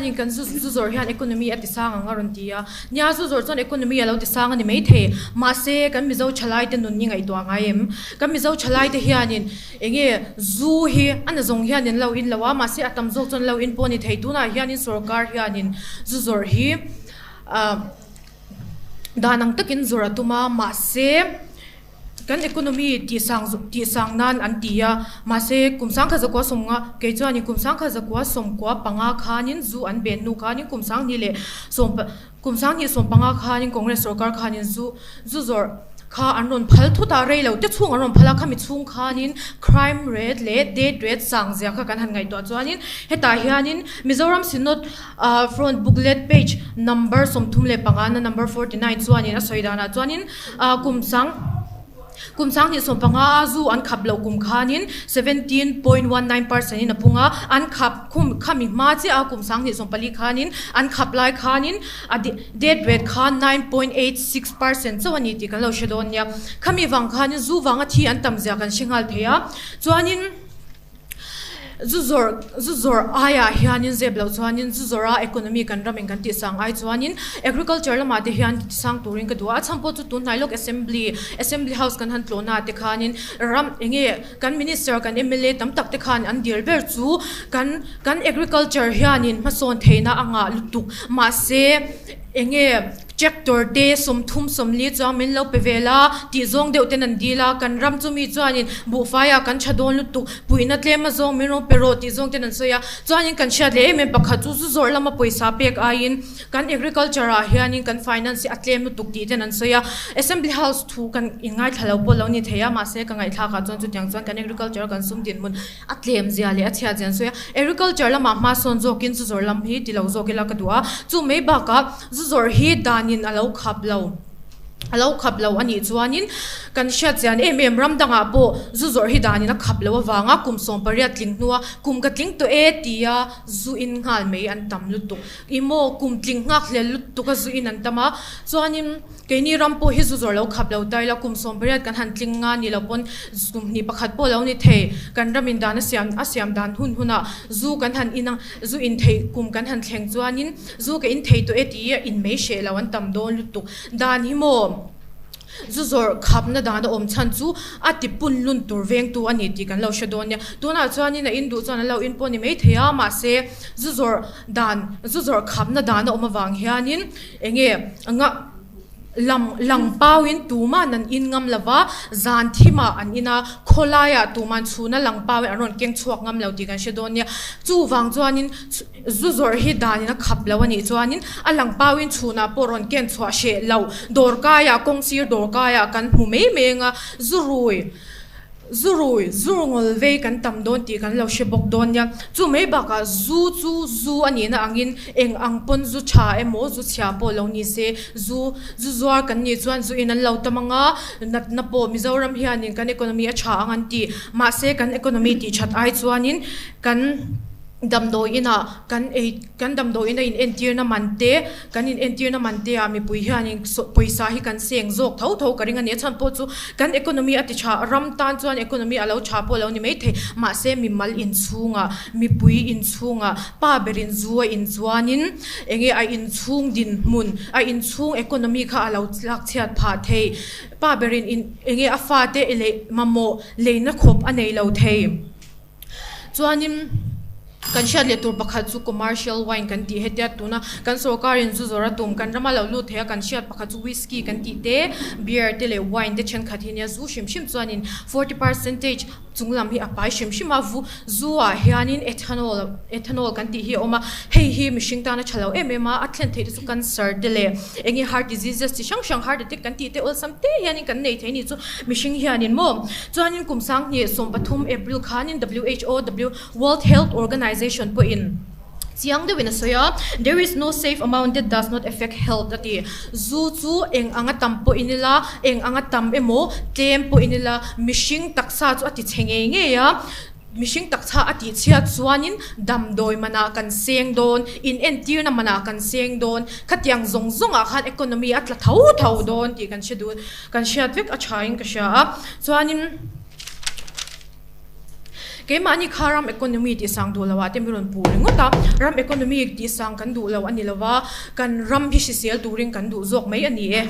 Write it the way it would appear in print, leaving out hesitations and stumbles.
chuanin kan zu zu zawrh hian economy a ti sang ang a rawn ti a, nia zu zawrh chuan economy a lo ti sang a ni maithei, mahse kan Mizo thalai te nun hi ngaihtuah ngai em? Kan Mizo thalai te hianin eng nge zu hi a na zawng hianin lo in lo a, mahse a tam zawk chuan lo in pawh a ni thei, tunah hianin sorkar hianin zu zawrh hi ah dan ang takin zawrh a tum a, mahse. Kan economy tih sang tih sang nan an ti a, mahse kum sangkhat zakua sawmnga kei chuanin kum sangkhat zakua sawmkua panga khanin zu an ben hnu khanin kum sanghnih leh sawm kum sanghnih sawm panga khanin Congress sorkar khanin zu zu zawrh kha an rawn phal thut a, rei lo te chhung an rawn phal a, khami chhung khanin crime rate leh death rate sang zia kha kan han ngaihtuah chuanin hetah hianin Mizoram Synod ah front booklet page number 35 na number 49 chuanin a sawi danah chuanin Ah kum sang kum sanghnih 15 a zu an khap loh kum khanin 17.19 percent in a pung a, an khap khum khami hma chiah a kum sanghnih 14 khanin an khap lai khanin a death rate kha 9.86 percent chauh a ni tih kan lo hre dawn nia. Khami vang khanin zu vanga thi an tam zia kan hre nghal thei a, chuanin. Zu zawrh zu zawrh aiah hianin zep loh chuanin zu zawrha economy kan ramin kan tih sang ai chuanin agriculture lamah te hian sang turin ka duh a, a chhan pawh chu tunhnai lawk assembly assembly house kan han tlawhna ah te khanin ram eng nge kan minister kan mla tam tak te khan an dil ber chu kan kan agriculture hianin hmasawn theihna a ngah lutuk mahse eng nge Tractor te 30 40 chuang min lo pe vel a tih zawng deuh ten an dil a, kan ram chu mi chuanin buhfai ah kan tha dawn lutuk, puihna tlem a zawng min rawn pe rawh tih zawng ten an sawi a, chuanin kan hriat leh em em pakhat chu zu zawrh lama pawisa pek aiin kan agriculture ah hianin kan finance hi a tlem lutuk tih ten an sawi a, Assembly house thu kan inngaithla lo pawh lo ni thei a, mahse ka ngaihthlak ah chuan chutiang chuan kan agriculture a kan sum dinhmun A tlem zia leh a chhiat zia an sawi a, agriculture lamah hma sawn zawkin zu zawrh lam hi ti lo zawk ila ka duh a, chu mai bakah zu zawrh hi danin a lo khap lo, a lo khap lo a nih chuanin kan hriat chian em em ram dangah pawh zu zawrh hi danin a khap lo avanga kum 18 tling hnua kum ka tling tawh e tia zu in nghal mai an tam lutuk, ih maw kum tling nghak hlel lutuk a zu in an tam a, chuanin. Keini ram pawh hi zu zawrh lo khap lo ta ila, kum 18 kan han tling nga ni lo pawn kum hnih pakhat pawh lo ni thei. Kan ram in dan a siam a siam dan hun hunah zu kan han in a, zu in theih kum kan han thleng chuanin zu ka in thei tawh e tih in mai hreh lo an tam dawn lutuk. Dan hi maw zu zawrh khapna dan a awm chhan chu a ti pun lun tur vengtu a ni tih kan lo hre dawn nia. Tunah chuanin a in duh chuan an lo in pawh ni mai thei a, mahse zu zawrh dan zu zawrh khapna dan a awm avang hianin Enge anga lang lang pauin tuman an in ngam lo va, zan thimah an in a, khawlaiah tuman chhuna lang pauin an rawn keng chhuak ngam lo tih kan hre dawn nia. Chuvang chuanin zu zawrh hi danin a khap lo a nih chuanin a lang pauin chhunah pawh rawn ken chhuah hreh lo. Dawrkaiah kawngsir dawrkaiah kan hmu mai mai anga zu rui. Zu rui, zu ngawl vei kan tam dawn tih kan lo hre bawk dawn nia. Chu mai bakah zu chu zu a nihna angin eng ang pawn zu tha emaw zu chhia pawh lo ni se, zu zu zuar kan nih chuan zu in an lo tam anga, natna pawh Mizoram hianin kan economy a tha ang an ti. Mahse kan economy tih that ai chuanin kan damdawi inah kan ei kan damdawi ina in entirna man te kan in entirna man te ah mipui hianin pawisa hi kan seng zawk tho tho ka ring a ni a chhan pawh chu kan economy a ti tha ram tan chuan economy a lo tha pawh lo ni maithei mahse mimal inchhungah mipui inchhungah pa berin zu a in chuanin enge a inchhung dinhmun a inchhung economy kha a lo lak chhiat phah thei pa berin in enge a fate leh mamawh leina khawp a nei lo thei. Chuanin kan hriat leh tur pakhat chu commercial wine kan tih hetia tuna kan sorkarin zu zawrh a tum kan rama lo lut thei a kan hriat pakhat chu whisky kan tih te beer te leh wine te thenkhat hi nia zu hrim hrim chuanin 40 percentage chung lam hi a pai hrim hrim a vu zu ah hianin ethanol ethanol kan tih hi a awm a hei hi mihring tana tha lo em em a a thlen theih te chu cancer te leh eng nge heart diseases chi hrang hrang heart attack kan tih te awlsam te hianin kan nei thei a ni chu mihring hianin maw Chuanin kum 2030 April khanin WHO, W, World Health Organization pawhin chiang deuhin a sawi a, There is no safe amount that does not affect health a ti. Zu chu eng anga tam pawh in ila, eng anga tam emaw tlem pawh in ila mihring taksa chu a ti chhe ngei ngei a, mihring taksa a tih chhiat chuanin damdawi manah kan seng dawn, inentirna manah kan seng dawn, khatiang zawng zawngah khan economy a tla tho tho dawn tih kan hre duh. Kan hriat vek a thain ka hria a, chuanin Keimahni kha ram economy tih sang duh loh ah te mi rawn puh ringawt a, ram economy tih sang kan duh lo a ni lova, kan ram hi hrisel turin kan duh zawk mai a ni e.